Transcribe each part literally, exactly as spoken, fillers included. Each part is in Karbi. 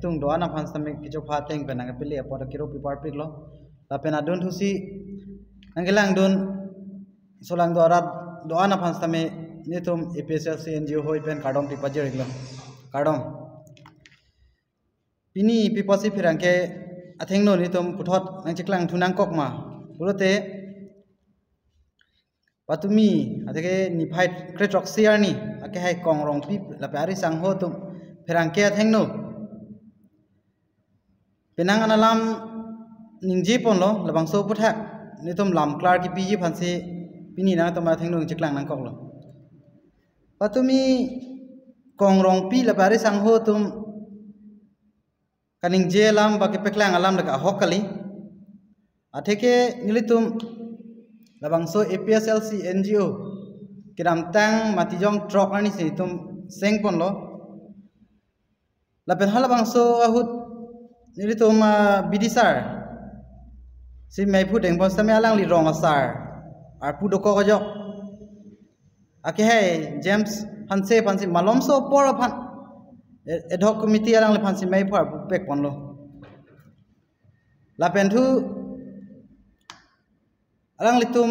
Tung do-an aphan sitame kechopha ateng pen nangkepele apot kiro pipar piklo. Lapen adunthusi nangkelangdun solang do arat do-an aphan sitame netum A P H L C N G O hoi pen kardom pipajir iklo. Kardom. Pini pi apotsi pherangke athengno netum puthot nangcheklang thu nangkok ma pulote, patumi athe ke niphai kre-throksi arni akehai Kong Rongpi lapen ari sangho atum pherangke athengno penang an alam ningje ponlo, labangso aputhak netum lam klar kipiji aphansi pini nangtum athengno cheklang nangkoklo. Patumi Kong Rongpi lapen ari sangho atum kaningje alam ba kepeklang alam lake ahok kali. Athe ke nelitum labangso A P H L C N G O kedamtang Matijong throk arnisi netum seng ponlo. Lapen halabangso ahut nelitum, ah, B D sir si meiphu dengpon sitame alangli rong asar arpu dokok ajok akehai James Hanse aphansi malomso apor aphan ad hoc committee alangliphansi meiphu arpu pek ponlo. Lapen thu alanglitum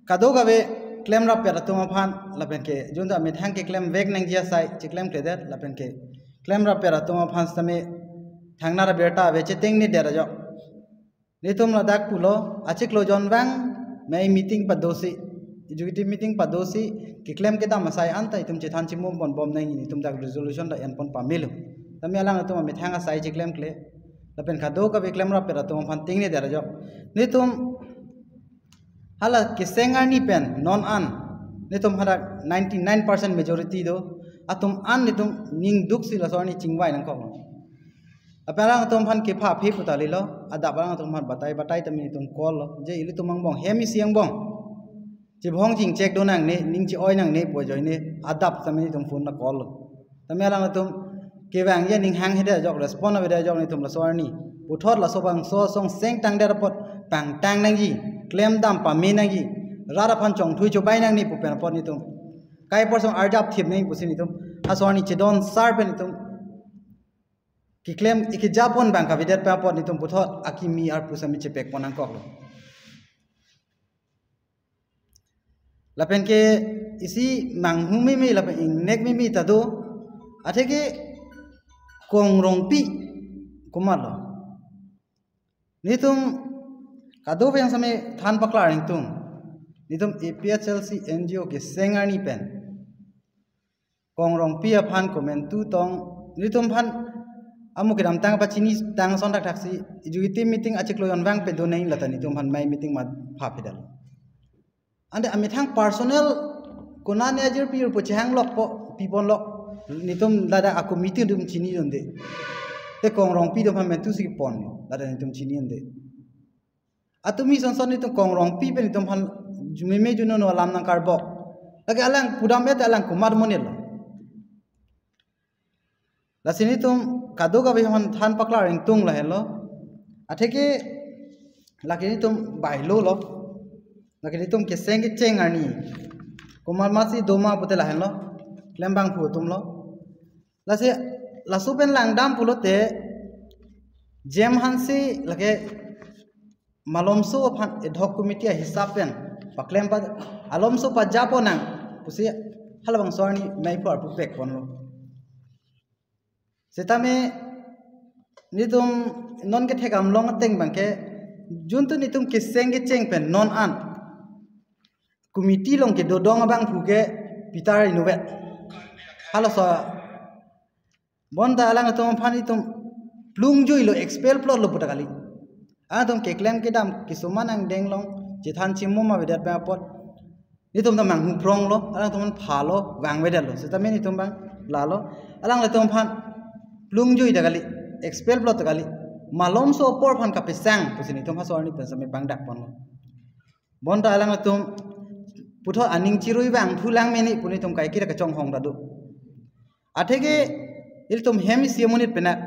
kadokave klemrap pet atum aphan lapen ke junta methang keklem vek nangji asai cheklemkledet lapen ke klemrap pet atum aphan sitame thangnar abirta ave chetengne der ajok. Netum ladak pulo, achiklo jonvang mei meeting padosi, executive meeting padosi, keklem kedam asai anta itum chethan chimum ponbom nang netum dak resolution ta enpon pamelo. Tame alangtum amethang asai cheklemkle. Lapen kadokave klemrap pet atum aphan tengne der ajok. Netum hala keseng arni pen non an netum hadak ninety-nine percent majority do. Atum an netum ning duksi laso arni chingvai nangkoklo. Lapen alangtum aphan kepha aphi puta lilo, adap alangtum aphan batai batai tame netum call lo, je ilitum angbong, hem isi angbong chibhong chingchek do nangne, ning chi-oi nangne pu ajoine adap tame netum phone na call lo. Tame alangtum kevang ya ning hanghedet ajok, respond avedet ajok netum laso arni. Puthot laso bangso asong seng tangdet apot pangtang nangji, klemdam pame nangji, rat aphan chongthui chobai nangne pu pen apot netum kai apor song arjap thip nang pusi netum laso arni chedon sar pen netum keklem ikejapon bang kavedet pen apot netum puthot akimi arpu sitame chepek pon nangkoklo. Lapen ke isi manghu meme lapen ingnek meme ta do, athe ke Kong Rongpi komatlo. Netum kadokave yang sitame than paklar ingtung. Netum A P H L C N G O keseng arni pen Kong Rongpi aphan komantu tong, netum aphan amu kedamtang pachini tang ason thakthaksi executive meeting achiklo jonvang pedo nang lata netum aphan mei meeting ma pha pidal. Ante amethang personal konane ajirpi pu chehang lok po, pipon lok, netum ladak a committee atum chini dunde. Te Kong Rongpi atum aphan mentu si pon, ladak netum chini dunde. Atumi sonson netum Kong Rongpi pen netum aphan jumeme juno no alam nangkarbok. Lake alang pudam et alang komat monelo. Lasi netum kadokave aphan than paklar ingtung lahenlo. Athe ke lake netum bailo lo. Lake netum keseng kecheng arni komat masi doma pute lahenlo. Klembangphu atumlo. Lasi laso pen langdam pulote James Hanse lake malomso aphan ad hoc committee ahisap pen paklem pa alomso pajapo nang pusi halabangso arni meiphu arpu pek ponlo. Setame netum non kethek amlong ateng bangke juntu netum keseng kecheng pen non an committee along kedodong abangphu ke Peter Innovet. Halaso bonta alangtum aphan itum plung juilo, expel plotlo puta kali. Atum keklem kedam kisuma nangdeng along chethan chimum avedet bang apot netum ta manghu pronglo, alangtum aphan phalo, vangvedetlo. Setame netum bang lalo, alanglitum aphan plung jui ta kali, expel plot ta kali. Malomso apor aphan kapesang pusi netum laso arni pen sitame pangdak ponlo. Bonta alanglitum puthot aning chirui vangthu lang mene pu netum kaiketa kachonghong ta do. Athe ke ilitum hem isi amonit penak.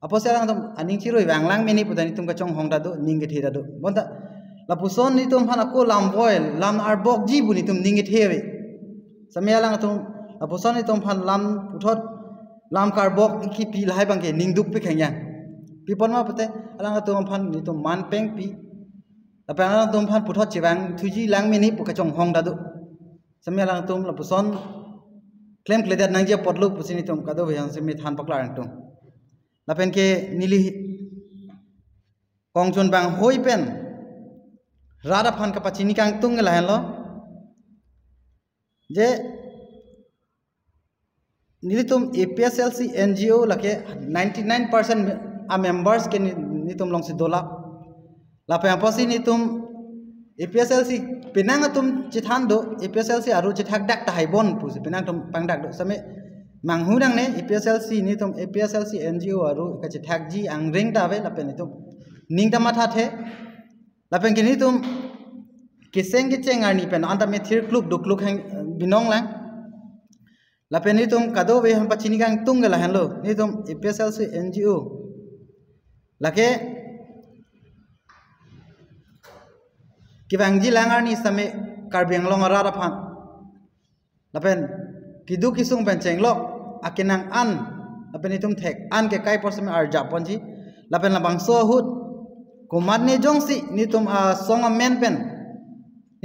Apotsi alangtum aning chirui vanglang mene puta netum kachonghong ta do, ning kethe ta do. Bonta lapuson netum aphan ako lam voi, lam arbokji pu netum ning kethe ave. Setame alangtum lapuson netum aphan lam puthot lam karbok kipi lahai abangke ningduk pi khengyang. Pi apot ma pute alangtum aphan netum man pengpi. Lapen alangtum aphan puthot chevang thuji lang mini pu kachonghong ta do. Sami alangtum lapuson klemkledet nangji apotlo pusi netum kadokave aphan sami than paklar nangtum. Lapen ke neli kongchon bang hoi pen rat aphan kapachini kangtung ke lahenlo. Je nelitum A P H L C N G O lake ninety-nine percent a members ke ni-, netum alongsi dolap. Lapen apotsi netum A P H L C penang atum chethan do, A P H L C aru chethak dak tahai bon pusi penang atum pangdak do. Sami manghu nangne A P H L C netum A P H L C N G O aru kachethakji angring ta ave lapen netum ning ta mathathe. Lapen ke netum keseng kecheng arni pen anta methir kluk dukluk hang binong lang. Lapen netum kadokave aphan pachini kangtung ke lahenlo. Netum A P H L C N G O lake kevangji lang arni sami Karbi Anglong arat aphan. Lapen keduk kesung pen chenglok akenang an, lapen netum thek an ke kai apot sami arjap ponji. Lapen labangso ahut komatne jongsi netum asong amen pen,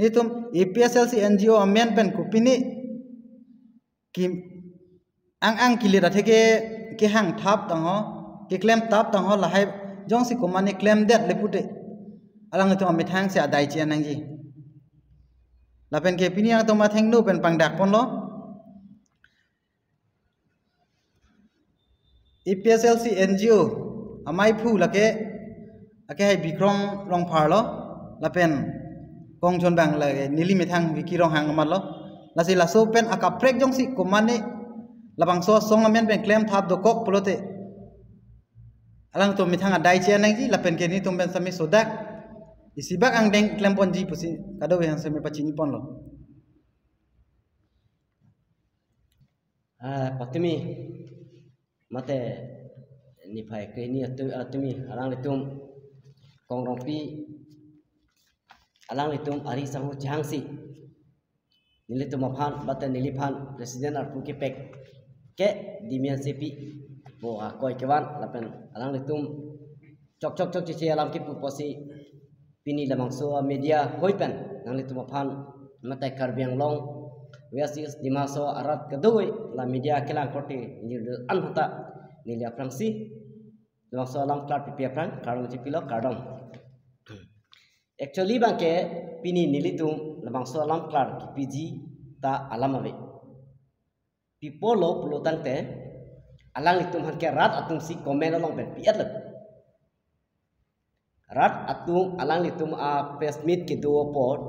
netum A P H L C N G O amen pen kopine ki ang ang kilit athe ke kehang thap tangho, keklem thap tangho lahai jongsi komatne klemdet le pute alangtum amethang si adai chi-en nangji. Lapen ke pini alangtum athengno pen pangdak ponlo. A P H L C N G O amei aphu lake akehai Bikrong Rongphar lo, lapen kongchon bang lake neli methang Vicky Ronghang amat lo. Lasi laso pen akaprek jongsi komatne labangso asong amen pen klem thap dokok pulote alangtum methang adai chi-en nangji, lapen ke netum pen sami sodak isibak angdeng klem ponji pusi kadokave aphan sami pachini ponlo. Ah, patumi mate niphai ke ini atu-, atumi alanglitum Kong Rongpi alanglitum ari sangho chehangsi nelitum aphan, bate neliphan president arpu kepek ke dimian sepi bo akoi kevan lapen alanglitum chok chok chok chichi alam kipu apotsi pini labangso media hoi pen nanglitum aphan mate Karbi Anglong, West East, Dima Hasao arat kadokave la media kelang korte nirdo anhata neli aphrangsi labangso alam klar pipi aphrang kardom chipilo, kardom. Actually abangke pini nelitum labangso alam klar kipiji ta alam ave. Pi apotlo pulo tangte alanglitum aphan ke rat atumsi comment along pen pi-etlo. Rat atum alanglitum a press meet kedo apot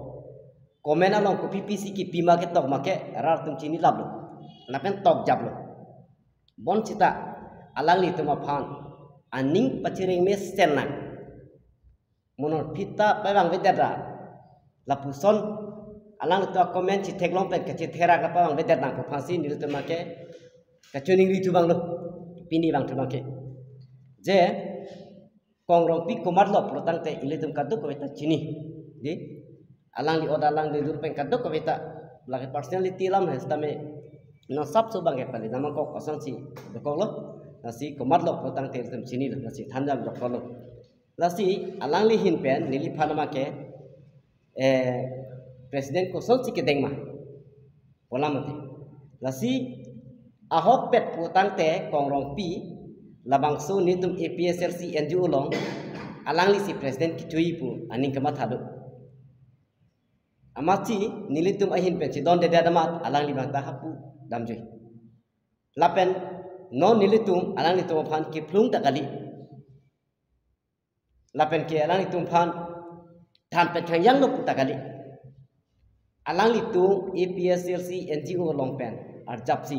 comment along kopi pisi kipi ma ketok ma ke rat atum chinilaplo. Lapen tokjaplo. Bonsita alanglitum aphan aning pachireng mesen nang. Monor phita pavang vedet ra lapuson alanglitum a comment chitheklong pen kachitherak ra pavang vedet nang pu aphansi nelitum ke kachiningri thu abanglo. Pini abang thu abangke je Kong Rongpi komatlo pulo tangte ilitum kadokave ta chini. Di alangli oda alangli dur pen kadokave ta lake personality alam hai sitame non sapso abangke pali namang kok kosonsi dokoklo. Lasi komatlo pulo tangte ilitum chinilo, lasi thanjam dokoklo. Lasi alangli ahin pen neliphan ma ke, eh, president kosonsi kedeng ma pu alam mati. Lasi ahokpet pu tangte Kong Rongpi labangso netum A P H L C N G O along alanglisi president kechoji pu aning kamatha do. Amatsi nelitum ahin pen chidondedet amat alangli abang ta hapu damjui. Lapen non nelitum alanglitum aphan kephlung ta kali. Lapen ke alanglitum aphan than pen thangyang lo pu ta kali. Alanglitum A P H L C N G O along pen arjapsi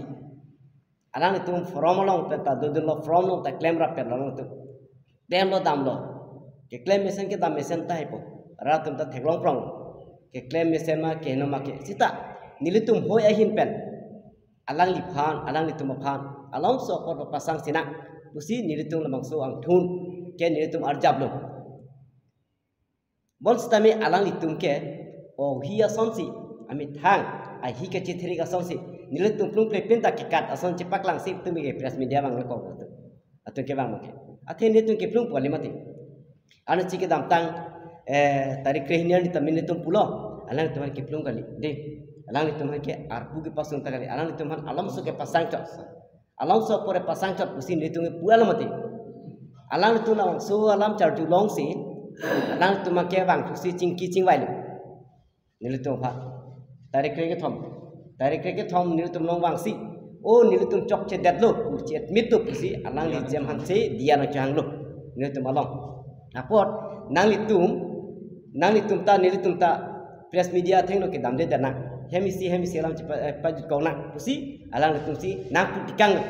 alanglitum forum along pen ta dodunlo, forum along ta klemrap pen alanglitum klemlo damlo. Keklem mesen kedam mesen tahai po. Rat atum ta theklong prong. Keklem mesen ma keheno ma ke. Sita nelitum hoi ahin pen alangliphan, alanglitum aphan alongso apot papangsang sinang pusi nelitum labangso angthun ke nelitum arjaplo. Bonsitame alanglitum ke ohi asonsi, amethang ahi kachitherik asonsi Nelitum plung plepin ta kekat ason chepaklangsi tumi ke press media vanglo ko. Atum ke vang mo ke. Athe nelitum ke plung poli mati. Ano chike damtang, eh, tarik krehini arni tame nelitum pulo. Alangtum aphan ke plung kali. Dei. Alangtum aphan ke arpu kepasung ta kali. Alangtum aphan alomso kepasang chot. Alomso apor pasang chot pusi nelitum ke pu-alo mati. Alangtum labangso alam charjulongsi. Alangtum ke vang pusi chingki chingvailo. Nelitum aphan. Tarik kre kethom. Tarik kre kethom nelitum along vangsi. O nelitum chokchedetlo, pu che-admit lo pusi, alangli J M Hanse diya nangkehanglo. Nelitum along. Apot, nanglitum, nanglitum ta, nelitum ta, press media athengno kedamde danang. Hem isi, hem isi alam chepa-, eh, pajut kong nang. Pusi, alanglitumsi, nangpu tikanglo.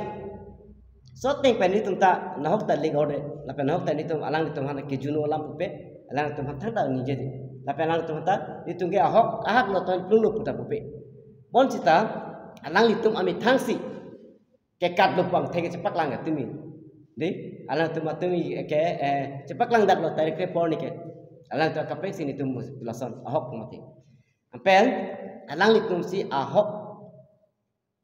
Soteng pen nelitum ta nahok ta ling orde, lapen nahok ta nelitum alanglitum aphan kejuno alam pupe, alanglitum aphan thangta ningje di. Lapen alanglitum aphan ta nelitum ke ahok, ahak lo ton plunglo puta pupe. Bonsita alanglitum amethangsi kekatlo pang theke chepaklang ke tumi. Dei, alangtum atumi ke, eh, chepaklang daklo tarik kre-pho arni ke. Alangtum kaprek si nelitum lason ahok mati. Lapen alanglitumsi ahok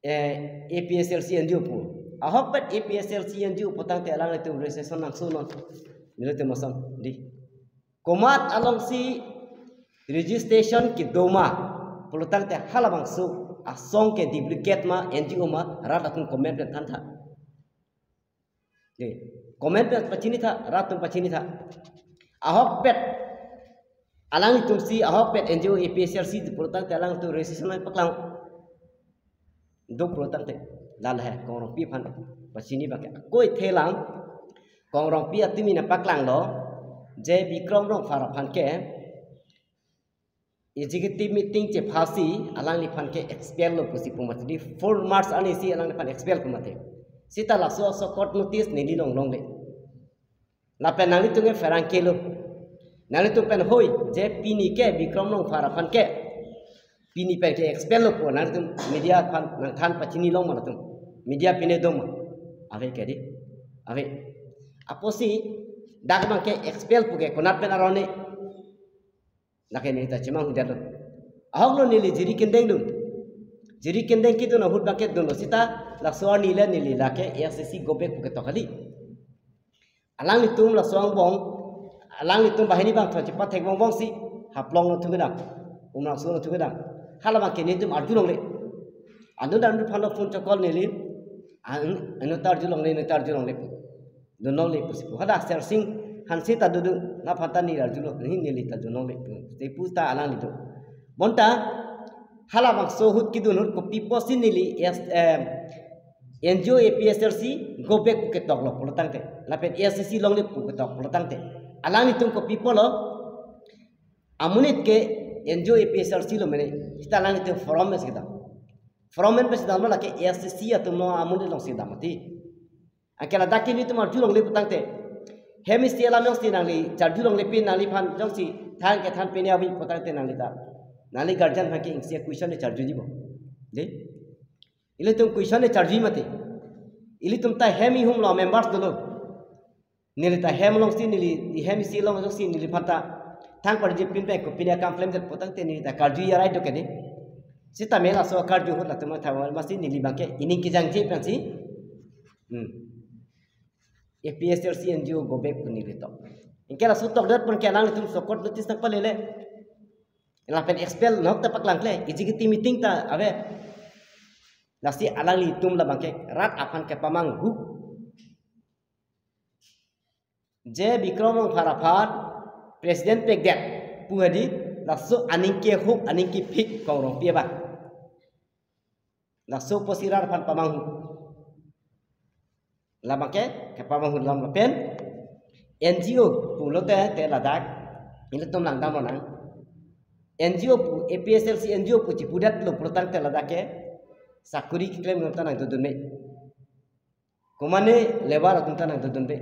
eh, A P H L C N G O pu. Ahokpet A P H L C N G O pu tangte alanglitum registration nangsonon. Nelitum ason, dei. Komat alongsi registration kedo ma pulo tangte halabangso asong ke duplicate ma, N G O ma, rat atum comment pen thantha. Dei. Comment pen pachinitha, rat atum pachinitha. Ahokpet. Alanglitumsi ahokpet N G O A P H L C pulo tangte alangtum registration nangpaklang. Do pulo tangte. Lalo he, Kong Rongpi aphan pachini abangke. Ako-i thelang. Kong Rongpi atumi nangpaklanglo. Je Bikram Rongphar aphan ke executive meeting chephasi alangliphan ke expel lo pusi pu mati. Four March arnisi alangliphan expel pu mati. Sita laso aso court notice neli long longle. Lapen nanglitum ke pherangkelo. Nanglitum pen hoi, je pini ke Bikram Rongphar aphan ke. Pini pen ke expel lo pu nanglitum media aphan nangthan pachini long ma latum. Media pine do ma. Ave ke dei. Ave. Apotsi dak abangke expel pu ke konat pen aroni. Lake neli ta chemanghu detlo. Ahok lo neli jiri kendeng dun. Jiri kendeng kedun ahut abangke dunlo sita laso arni le neli lake A S D C go back pu ketok kali. Alanglitum laso angbong, alanglitum banghini bangthrok chepathek bongbongsi, Haflong lo thu kedam, Umrangso lo thu kedam. Hala abangke nelitum arjulongle. Anut anut aphan lo phone chokol neli, an-, anut ta arjulongle, anut ta arjulongle. Dunlongle pusi pu. Hadak Sersing Hanse ta dodun, laphan ta neli arjulo, neli ta dunlongle pu. Te pu ta alanglitum. Bonta, halabangso ahut kedun ahut kopi apotsi neli, yes, em, N G O A P H L C go back pu ketoklo pulo tangte. Lapen A S D C longle pu ketok pulo tangte. Alanglitum kopi apotlo, amonit ke N G O A P H L C lo mene. Sita alanglitum forum mes kedam. Forum mes kedam lo lake A S D C atum lo amonit alongsi dam mati. Anke ladak ke nelitum arjulongle pu tangte. Hem isi alam jongsi nangli charjulongle pen nangliphan jongsi thang kethan pine avi pu tangte nangli ta. Nangli guardian aphan ke isi question le charjuji bo. Dei. Ilitum question le charjuji mati. Ilitum ta hem ihum lo members dolo. Neli ta hem alongsi neli, hem isi along jongsi neliphan ta thang parji pin pen kopine akam klemdet pu tangte neli ta karju arai do ke dei. Sitame laso karju ahut latum thang masi neli abangke ining kejangje pensi. Hmm. A P H L C N G O go back pu neli tok. Anke laso tokdet pen ke alanglitum so court notice nangpalele. Lapen expel nahok ta paklangkle, executive meeting ta ave. Lasi alanglitum labangke rat aphan kepamanghu. Je Bikram Rongphar aphan president pekdet pu hadi laso aning kehuk aning kephik Kong Rongpi abang. Laso apotsi rat aphan pamanghu. Labangke kepamanghu alam lapen N G O pulote te ladak ilitum langdam lonang. N G O pu, A P H L C N G O pu chipudetlo pulo tangte ladak ke sakuri keklem atum ta nangdodun me. Komane labour atum ta nangdodun me.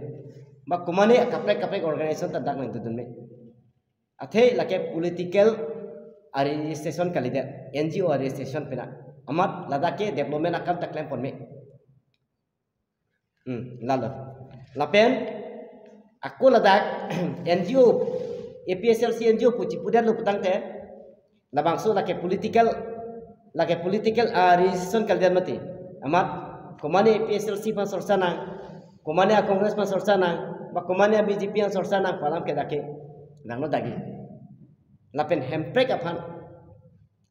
Ba komane kaprek kaprek organization ta dak nangdodun me. Athe lake political a-registration kalidet, N G O a-registration pena. Amat ladak ke development akam ta klempon me. Hmm, lalo. Lapen, ako ladak N G O, A P H L C N G O pu chipudetlo pu tangte, labangso lake political Lake political, ah, registration kalidet mati. Amat komane A P H L C aphan sorsa nang, komane a Congress aphan sorsa nang, ba komane a B J P aphan sorsa nang pu alam ke dak ke nanglo dagi. Lapen Hemprek aphan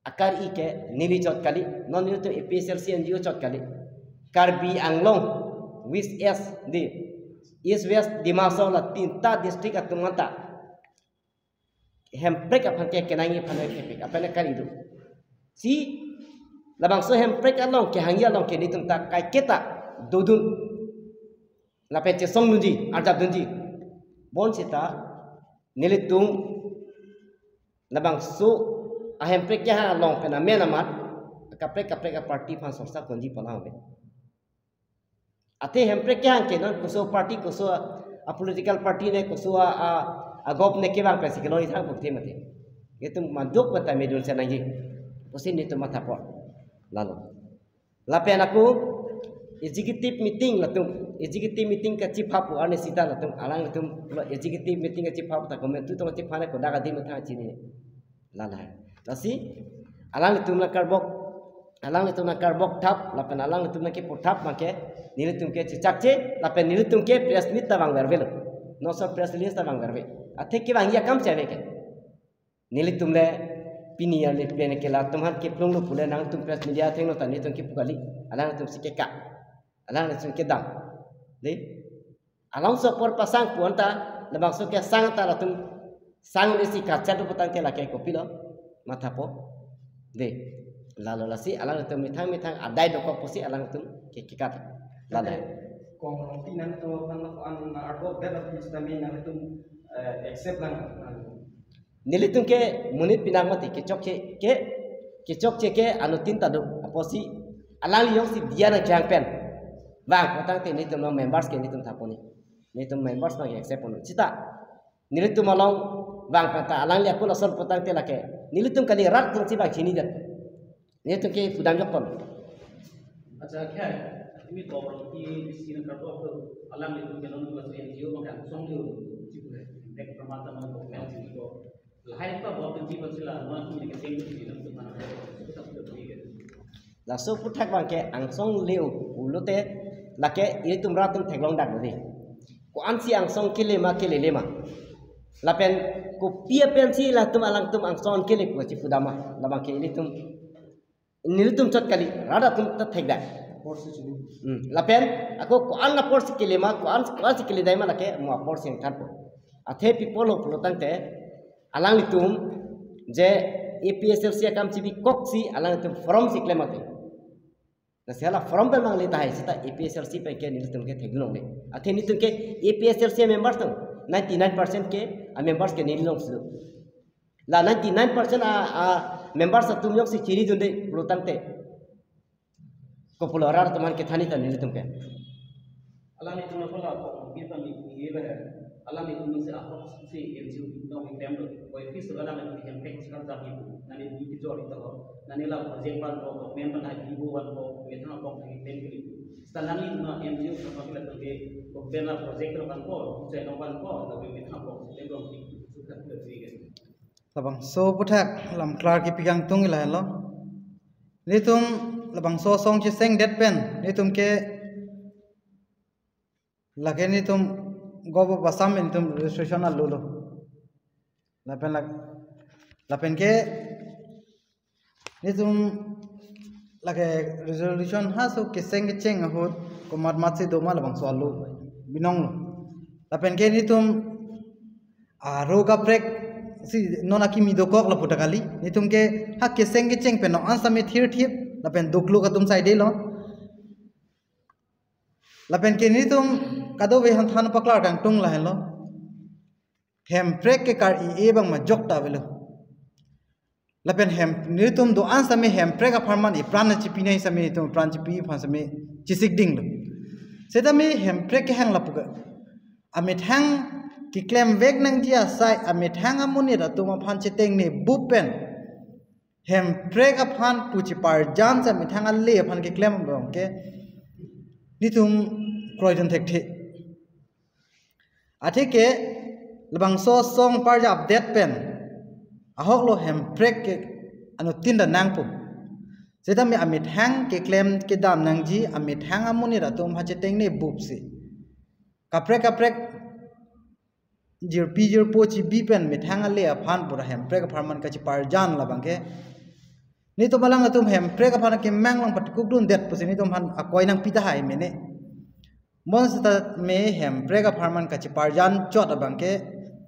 akar-i ke neli chot kali, non nelitum A P H L C N G O chot kali. Karbi Anglong, West East, di, East West, Dima Hasao, la tinta district atum anta Hemprek aphan ke kenangji aphan ke Hemprek aphan akar-i do. Si labangso Hemprek along kehangji along ke nelitum ta kaiketa dodun, lapen chesong dunji, arjap dunji. Bonsita nelitum labangso a Hemprek kehang along pen amen amat kaprek kaprek a party aphan sorsa ponji pu alam ave. Athe Hemprek kehang ke non koso party, koso a, a political party ne, koso a, a, a gop ne kevang pensi kelong ithang pukte mati. Nelitum manduk mata medun senangji pusi nelitum matha apot. Lalo. Lapen ako executive meeting latum, executive meeting kachipha pu arni sita latum, alanglitum executive meeting kachipha pu ta komantu tong chipha ne kodak adim thang chini. Lalai. Lasi alanglitum nangkarbok, alanglitum nangkarbok thap, lapen alanglitum nangkipu thap abang ke nelitum ke chechakche, lapen nelitum ke press meet ta vangvervelo. Non so press release ta vangverve. Athe kevangji akam chave ke. Nelitum le pini arni pen ke latum aphan keplunglo pule nangtum press media athengno ta nelitum kipu kali. Alangtum si keka, alangtum kedam. Dei. Along so apor pasang pu anta, labangso kesang ta latum sang le si kachat pu tangte lake kopilo matha apot. Dei. Lalo lasi alangtum methang methang adai dokok pusi alangtum ke kekat. Lalo. Kong rong tinan to tang ko an na arbo data pis tami nangtum, eh, accept lang. Nelitum ke monit pinak mati kechokche ke, kechokche ke anuttin ta do. Apotsi alangli jongsi diya nangkehang pen vang pu tangte nelitum members ke nelitum thap ponji. Nelitum members abang ke accept ponji. Sita nelitum along vang pen ta alangli akul ason pu tangte lake nelitum kali rat atum si abang chinidet. Nelitum ke pudam jokpon. Acha, kya, tumi to orang ki isi nangkarbok tu alanglitum ke non tu N G O abang ke angsong liu chipu hai. Dek permata man ko kan sini ko. Lahai pa bok tu chipu sila non tu ke sing tu sini tu mana ko. Kita sudah pergi ke. Laso aphuthak abang ke angsong liu pulote lake ilitum rat atum theklong dak dei. Ko-ansi angsong kele ma kelele ma. Lapen kopi apensi latum alangtum angsong kele pu chipudam ma. Labang ke ilitum nelitum chot kali, rat atum ta thekdak. Apor si chini. Hmm. Lapen ako ko-an aporsi kele ma, ko-an, ko-ansi keledai ma lake mo aporsi nangthanpo. Athe pi apotlo pulo tangte alanglitum je A P H L C akam chibikoksi alanglitum forum si klem mati. Lasi hala forum pen mangle tahai sita A P H L C pen ke nelitum ke theklongle. Athe nelitum ke A P H L C members atum ninety-nine percent ke a members ke neli along si do. La ninety-nine percent a, a members atum jongsi chinidunde pulo tangte, kopulo rat atum aphan kethan-i ta nelitum ke. Alanglitum aphan la apok kita ni ni le, alanglitum si apok si N G O nong item do. Koi office alanglitum hem pek sekarang jam itu. Nani ni kijor itu ho. Nani la project ban ko, government ban hai ibu ban ko, methang apok ni tem ke itu. Sekarang ni na N G O sama kita tu ke, government la project lo ban ko, saya nong ban ko, tapi methang apok si tem dong di suka tu ke. Labangso aphuthak lam klar kipi kangtung lahelo. Nelitum labangso asong chesengdet pen nelitum ke lake nelitum Govt of Assam nelitum registration alulo. Lapen lak-, lapen ke nelitum lake resolution ha so keseng kecheng ahut komat mat si doma labangso alu binonglo. Lapen ke nelitum aro kaprek si non akimi dokok lapu ta kali. Nelitum ke ha keseng kecheng pen non an sami thirthip lapen dukluk atum saidelo. Lapen ke nelitum kadokave aphan than paklar kangtung lahelo. Hemprek ke kar-i-e abang majok ta avelo. Lapen hem, nelitum do-an sami Hemprek apharman ipran chipi nai sami nelitum ipran chipi aphan sami chesik dinglo. Setame Hemprek kehang lapu ke amethang keklemvek nangji asai, amethang amonit atum aphan chetengne bupen Hemprek aphan pu chiparjan si amethang ale aphan keklem abang ke nelitum kroidun thekthe. Athe ke labangso asong parjapdet pen ahoklo Hemprek ke anuttin ta nangpo. Seta mi amethang keklem kedam nangji, amethang amonit atum ha chetengne bup si. Kaprek kaprek jirpi jirpo chibi pen methang ale aphan pura Hemprek apharman kachiparjan labang ke. Netum alang atum Hemprek aphan kemang long patikuk dundet pusi netum aphan akoi nangpi tahai mene. Bonseta me Hemprek apharman kachiparjan chot abang ke,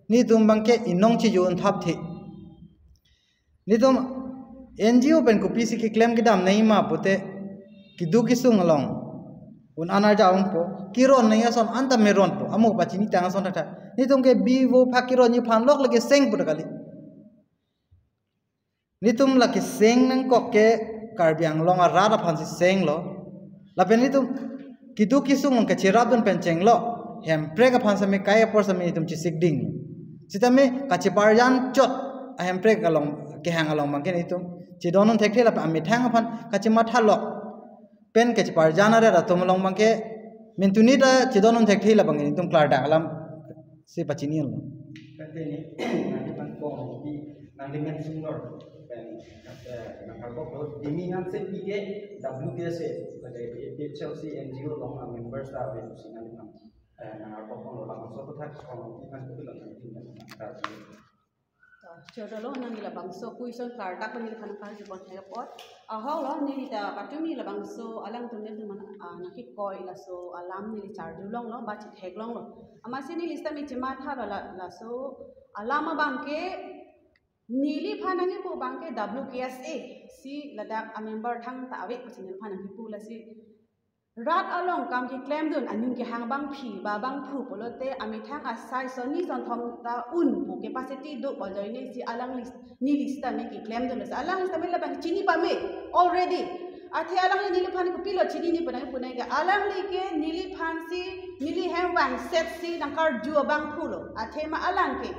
netum abang ke inong chijun thapthe. Netum N G O pen kopisi keklem kedam nangji ma pute, keduk kesung along un-an arja ongpo, keron nangji ason anta meronpo, amo pachini tang ason tata. Netum ke bi vo phak keronji aphan lok lake seng pute kali. Netum lake seng nangkok ke Karbi Anglong arat aphansi senglo. Lapen netum keduk kesung kachirap dun pen chenglo. Hemprek aphan same kai apor same netum chisik ding. Seta me kachiparjan chot a Hemprek along kehang along abang ke netum chedon un thekthe lapen amethang aphan kachimatha lok pen kachiparjan arat atum along abang ke mintuni ta chedon un thekthe labang ke netum klardak alam si pachini lo. Kante ni, nangli pangkong di, nangli men sung lor, pen, eh, nangkarbok lo, dimi ngan se pike, W K S A, pada A P H L C N G O along a members ta ave si nangli nang, eh, nangkarbok lo, labangso aputhak kong di kan kutu lang nangli nang, nang, nang, To, chodolo nangli labangso question klardak pen neliphan karju pon thek apot. Ahok lo neli ta patumi labangso alangtum nelitum an, ah, nangkekoi laso alam neli charju longlo, ba chithek longlo. Amatsi neli seta me chimatha lo la, laso alam abang ke neliphan nangkipu abang ke W K S A si ladak a member thangta ave pusi neliphan nangkipu lasi. Rat along kam keklemdun aning kehang abangpi ba abangphu pulote amethang asai soni sonthom ta un pu capacity do pu ajoine si alangli neli seta me keklemdun lasi alangli seta me labang chini pame already. Athe alangli neliphan kopilo chinine pu nangkipu nangke alangli ke neliphan si neli hem vangset si nangkarju abangphu lo. Athe ma alang ke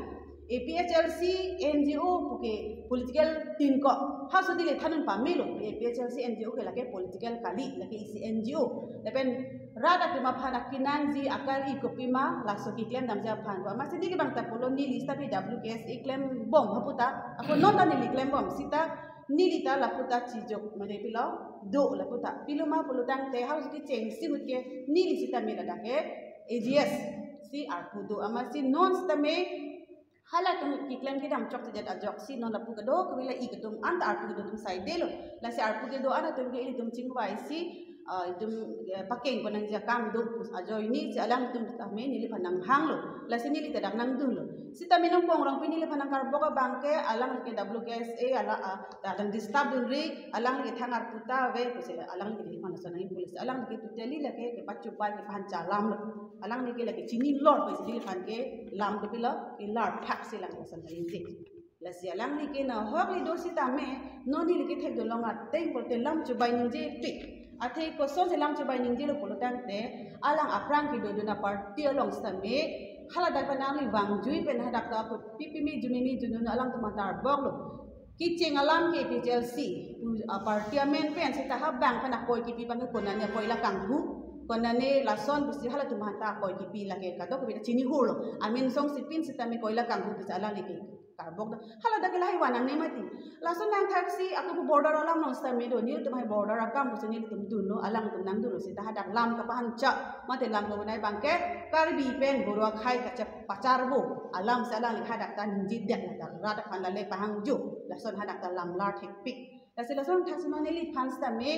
A P H L C N G O pu ke political tingkok. Halaso dili thanun pamelo, A P H L C N G O ke lake political kali, lake isi N G O. Lapen rat atum aphan akinangji akari kopima laso keklem damji aphan. Amatsi neli abang ta pulo neli seta P W K S A klembom hapu ta. Ako non ta neli klembom seta neli ta lapu ta chijok mane pilo do lapu ta. Pilo ma pulo tangte halaso kechengsi ahut ke neli seta me ladak ke A G S si arpu do amatsi non seta me halatum keklem kedam chokchedet ajoksi non lapu kedo kevela ik atum anta arpu kedo atum saidelo. Lasi arpu kedo an atum ke ilitum chingvaisi, ah, itum, eh, pakeng pon nangji akam do pu ajoine si alangtum tame neliphan nanghanglo. Lasi neli ta dak nangdunlo. Seta me nangkong rong pi neliphan nangkarbok abang ke alang ke W K S A ala, ah, ta dang disturb dunri, alang ke thang arpu ta ave pusi alang ke neliphan lason nangkipu lasi alang ke totally lake kepachubai kepahancha alamlo. Alangli ke lake chini lor pu si neliphan ke lam kopilo kelar thak si lang lason nangji. Lasi alangli ke nahokli do seta me non neli kethekdun long ateng pulote lam chubai ningje tik. Athe kosonsi lam chubai ningjelo pulo tangte alang aphrang kedodun a party along seta me haladak pen nangli vangjui pen hadak ta ako pipimi jumimi junun alangtum anta arboklo. Kecheng alam ke A P H L C pu, ah, party amen pen seta ha abang pen akoi kipi abang ke konane koila kanghu, konane lason pusi halatum aphanta akoi kipi lake kadokave ta chini hurlo. Amen song sipin seta me koila kanghu pusi alangli ke karbok do. Haladak ke lahai vanang ne mati. Lason nangthaksi ako pu border alam along seta me do. Nelitum hai border akam pusi nelitum dunlo, alangtum nangdunlo seta hadak lam kapahancha mate lam kobonai abang ke Karbi pen Boro akhei kachepacharvo alam si alangli hadak ta ningjedet ladak rat aphan lale pahangjo lason hadak ta lam lar thekpik. Lasi lason thaksi ma neliphan seta me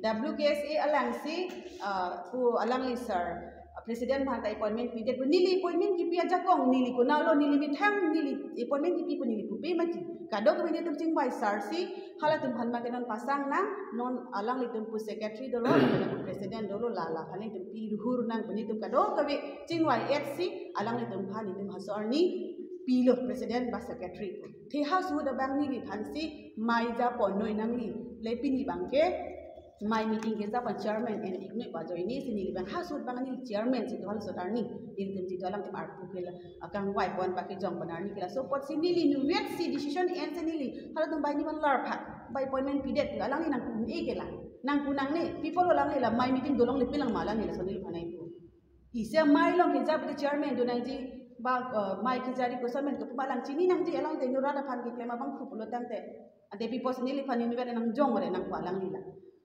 W K S A alangsi, ah, pu alangli sir, ah, president aphanta appointment pidet pu neli appointment kipi ajakong neli konatlo neli methang neli appointment kipi pu neli pupe mati. Kadokave netum chingvai sir si halatum aphan ma ke non pasang nang non alanglitum pu secretary dolo, alanglitum president dolo la la aphan netum pi ruhur nang pu netum kadokave chingvai-et si alanglitum aphan netum halaso arni pilo president ba secretary pu. Athe halaso ahut abang neliphan si mei ja ponnoi nangli. Le pini abang ke mei meeting keja pon chairman en-iknoi pu ajoine si neli abang halaso ahut abang neli chairman si do halaso arni. Nelitum si do alangtum arpu ke la akangvai pon pakejong pon arni ke laso apotsi neli inutvet si decision en si neli halatum bai ni man lar phak bai appointment pidet pu alangli nangpu un-e ke la nangpu nangne people alangli la mei meeting dolongle pilang ma alangli lason neliphan nangpu. Isi amei along keja pute chairman do nangji ba, eh, mei kejari koson pen kepu alang chini nangji alangte inut rat aphan keklem abangphu pulo tangte Ante pi apotsi neliphan inutvet nangjong ore nangpu alangli la.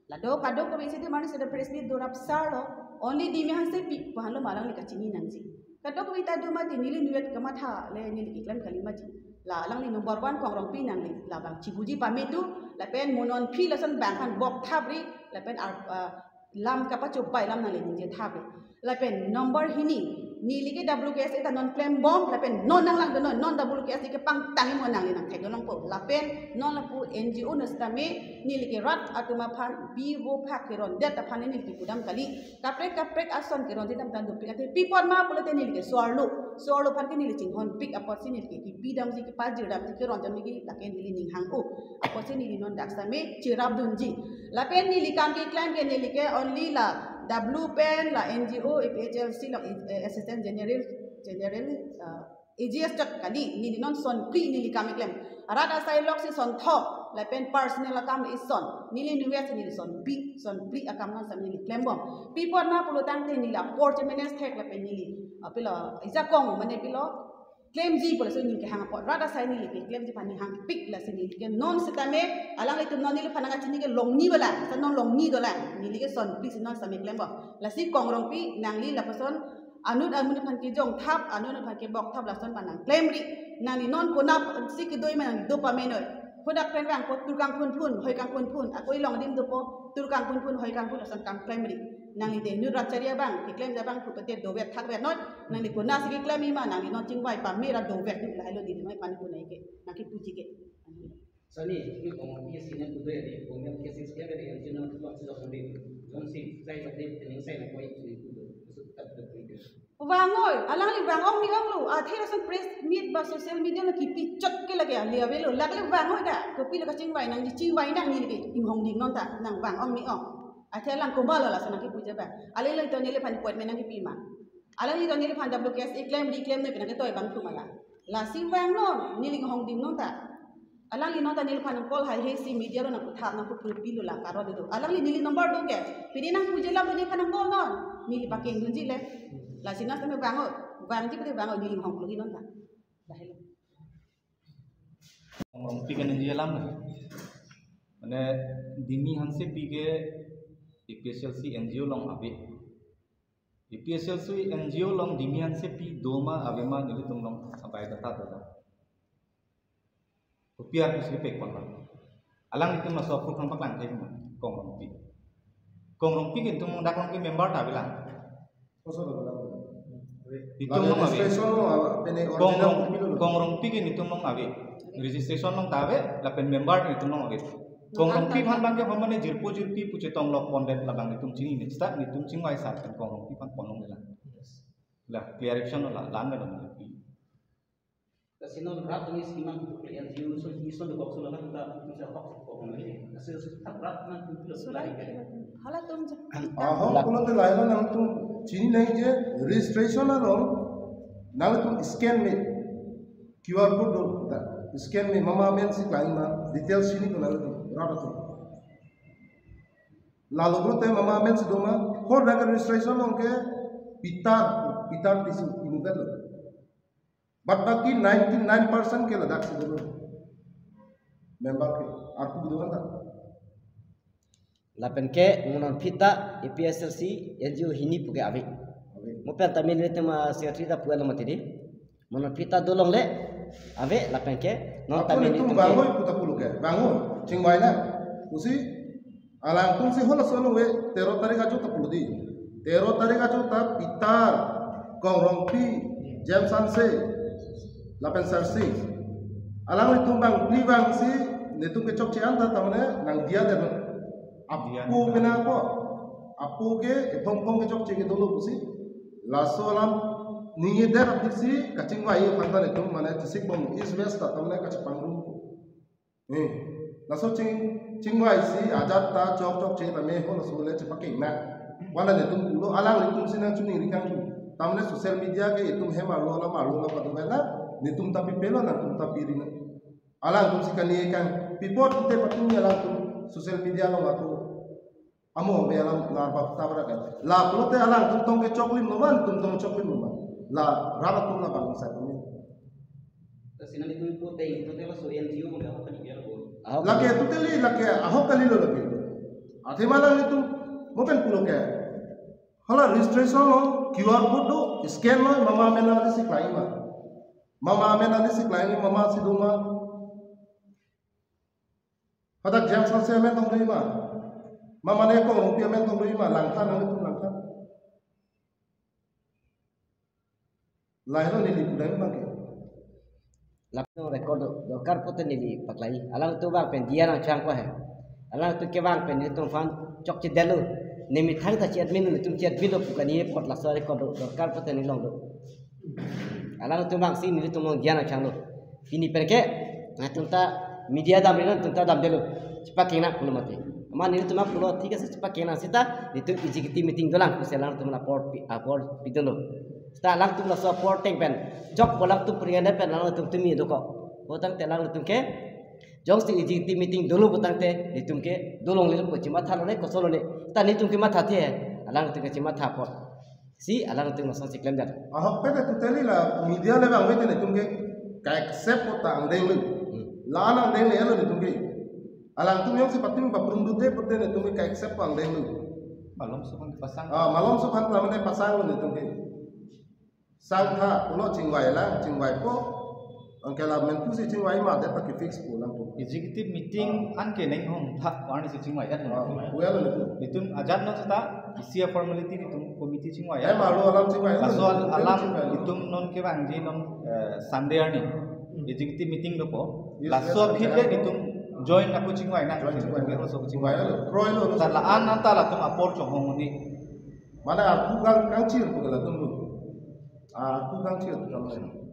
La do kadokave isi de mani seta press meet do rapsarlo. Only Dimi Hansepi pu henlo ma alangli kachini nangji. Kadokave ta do mati neli inutvet kamatha le neli keklem kali mati. La alangli number one Kongrongpi nangli labang chibuji pame tu lapen mo non aphi lason bang aphan bok thapri lapen ar, ah, lam kapachopai alam nangli ningje thapri. Lapen number hini, neli ke W K S A ta non klembom, lapen non nanglang do non, non W K S A kepangtangji mo nangli nangthek do longpo. Lapen non lapu N G O no sitame, neli ke rat atum aphan, bivo phak kerondet aphan neli kepudam kali. Kaprek kaprek ason kerondet dam tang dopik ate pi apot ma pulote neli ke so-arlo. So-arlo aphan ke neli chinghonpik apotsi neli ke kepidamji, kepajirdamji, keronjamji ke lake neli ning hang-o. Apotsi neli non dak sitame cherapdunji. Lapen neli kam keklem ke neli ke only la W pen la N G O, A P H L C along, eh, Assistant General, General, uh, A G S chot kali, neli non sonphli neli kam keklem. Rat asai loksi sonthom, lapen personal akam ison. Neli inutvet si neli sonphli, sonphli akam non sitame neli klembom. Pi apot ma pulo tangte neli apor chemanage thek lapen neli, ah, pilo, ijakong mane pilo, klemji pu laso ning kehang apot. Rat asai neli keklemji aphan ning hangpik lasi neli ke non sitame alanglitum non neliphan nangkachini ke longni balang, sa non longni dolang. Neli ke sonphli si non sitame klembom. Lasi Kongrongpi nangli lapuson anut amun aphan kejong thap, anut aphan kebok thap lason aphan nangklemri. Nangli non konatsi kedo ma nangli do pamenoi. Kodak pen bang ko tur kangphunphun, hoi kangphunphun, ako ilong adim dopo, tur kangphunphun, hoi kangphun lason kam klemri. Nangli de inut rat chari abang, keklem abang pu pete dovet thakvet noi. Nangli konatsi keklem ma, nangli non chingvai pame ra dovet ni lahelo di mai pani punai ke, nangkepuji ke. Sani, ni Kongrongpi si nang kudo ya di, Kongrongpi ke six ke di, yang china tu waktu dah sendiri. Jom si, saya tadi, tening saya nak koi, sini kudo. Maksud tak kudo kudo. Vang-oi, alangli vang-ong ni onglo, athe lason press meet ba social media lo kipi chot ke lake ali avelo, lake vang-oi da, kopi lo kachingvai nangji, chingvai nangji lake inghongding non ta, nang vang-ong ni ong. Athe alang komatlo lason nangkepuji abang. Alangli to neliphan appointment nangkepi ma. Alangli to neliphan W K S A klemri klemnoi pen nangketoi abang tu ma la. Lasi vang non, neli inghongding non ta. Alangli non ta neliphan nang call haihei si media lo nangputhak nangpupilo la karo do. Alangli neli number do ke. Pini nangpuji alam neliphan nang call non. Neli pakengdunji le. Lasi non sitame vang-o. Vangji pute vang-o neli inghongpluji non ta. Lahelo. Kongrongpi ke ningje alam na. Mane Dimi Hansepi ke A P H L C N G O along ave. A P H L C N G O along Dimi Hansepi do ma ave ma nelitum along abai data do da. Kopi apotsi pekpon ma. Alanglitum laso apor kangpaklang thek ma Kongrongpi. Kongrongpi ke itum along dak along ke member ta avelang. Koso lo bilang. Itum along ave. Registration lo ave, pene Kongrong, original kopi lo. Kongrongpi ke itum along ave. Registration along ta ave, lapen member itum along ave. Kongrongpi aphan abang ke homa ne jirpo jirpi pu chetong lok pondet labang itum chini ne sta itum chingvai sa pen Kongrongpi aphan ponlonglelang. La clarification lo la lan lo. Kasi non rat ni simang tu N G O so ison do kok so la ta bisa kok kok ni. Kasi thap rat na tu lo. Surai. Halatum je. Ahok pulote lahelo nangtum chinine je registration along nangtum scan me Q R code do ta scan me mama amen si klemma details chini ko nangtum rat atum. Lalo pulote mama amen si do ma, hor dak registration along ke Peter, Peter Tisso inutvet lo. But baki ninety-nine percent ke ladak si dolo. Member ke, arpu dua ta. Lapen ke mo non aphi ta A P H L C N G O hini pu ke ave. Ave. Mo pen ta nelitum secretary ta pu alo mati di. Mo non aphi ta dolongle ave lapen ke non ta nelitum vang-oi pu ta pulo ke. Vang-oi, chingvai na. Pusi alangtum si halaso along ave tero tarik ajo ta pulo di. Tero tarik ajo ta Peter, Kongrongpi, James Hanse, lapen Sarsing. Alanglitum bang phli vangsi netum kechokche an ta tamane nangdiya det. Apo pena apo. Apo ke ephong phong kechokche ke dolo pusi. Laso alam ningje det apotsi kachingvai aphan ta netum mane chisik bom East West ta tamane kachepangrum. Eh, laso ching, chingvai si ajat ta chokchokche tame halaso le chepakeng na. Wala netum pulo alanglitum si nangchiningri kangtung. Tamane social media ke itum hem arlo alam arlo alam padu na. Netum ta pipelo nangtum ta piri na. Alangtum si kani kang pi apot te patum alangtum social media along ako. Amo be alam nar bak tabra kan. La pulote alangtum tong kechoklim no man, tum tong choklim no man. La rat atum labang sa kami. Kasi nelitum pu teng, pu teng laso N G O mo apa ni biar bo. Ahok. Lake totally lake ahok kalilo lake. Athema alanglitum mo pen pulo ke. Hala registration lo, Q R code do, scan lo, mama amen alisi klai ma. Mama amen alisi klai ma, mama si do ma. Hadak jam sal se amen tong do ma. Mama ne kong rupi amen tong do ma, langtha nanglitum langtha. Lahelo neli pudam abang ke. Lapen record do, dorkar pute neli paklai. Alangtum vang pen diya nangchang ko he. Alangtum kevang pen nelitum aphan chokche detlo. Ne methang ta che-admin, nelitum che-admin lo pu kani apot laso record do, dorkar pute neli longlo. Alangtum vangsi nelitum along diya nangchanglo. Pini pen ke, nangtum ta media damri nangtum ta damdetlo. Chepakeng nang pulo mati. Amat nelitum aphan pulo, thik ase chepakeng nang seta, nelitum executive meeting dolang pusi alangtum apor pi-, apor pidunlo. Seta alangtum laso apor ateng pen, jok pu alangtum pringan pen alangtum tumi dokok. Pulotangte alangtum ke, jongsi executive meeting dolo pulotangte, nelitum ke dolonglelo pu chematha lone, koson lone. Seta nelitum kematha the, alangtum ke chematha apot si alangtum lason si klemdet. Ahok pen totally la media le vangve te nelitum ke ka-accept pu ta angdenglo. Hmm. La-an angdenglelo nelitum ke. Alangtum jongsi patumi paprum dute pute nelitum ke ka-accept pu angdenglo. Malomso aphan pasang. Ah, malomso aphan lamane pasanglo nelitum ke. Sangtha, pulo chingvai lang, chingvaipo. Anke la mentu si chingvai ma det ta ke fix pu alangtum. Executive meeting anke neng hong thak warni si chingvai kan. Ah, well nelitum. Nelitum ajat non seta, isi a formality nelitum committee chingvai. Eh, malu alam chingvai. Laso al-, alam chingvai. Nelitum non kevangji non, eh, Sunday arni. Hmm. Executive meeting dopo. Yes, laso yes, aphi yes. Nelitum join ako chingvai na. Join chingvai. Nelitum laso chingvai. Well, kroi lo. Ta la-an anta latum apor chonghong ni. Mane arpu kang-, kangchir pu ke latum lo. Arpu kangchir pu kang-,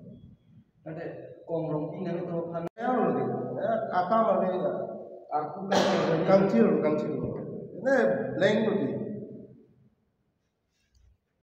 Ante kong rong pi nang to phan. Eh, lo di. Eh, apa mane ya? Arpu kang-, kangchir, kangchir. Ini blank lo di.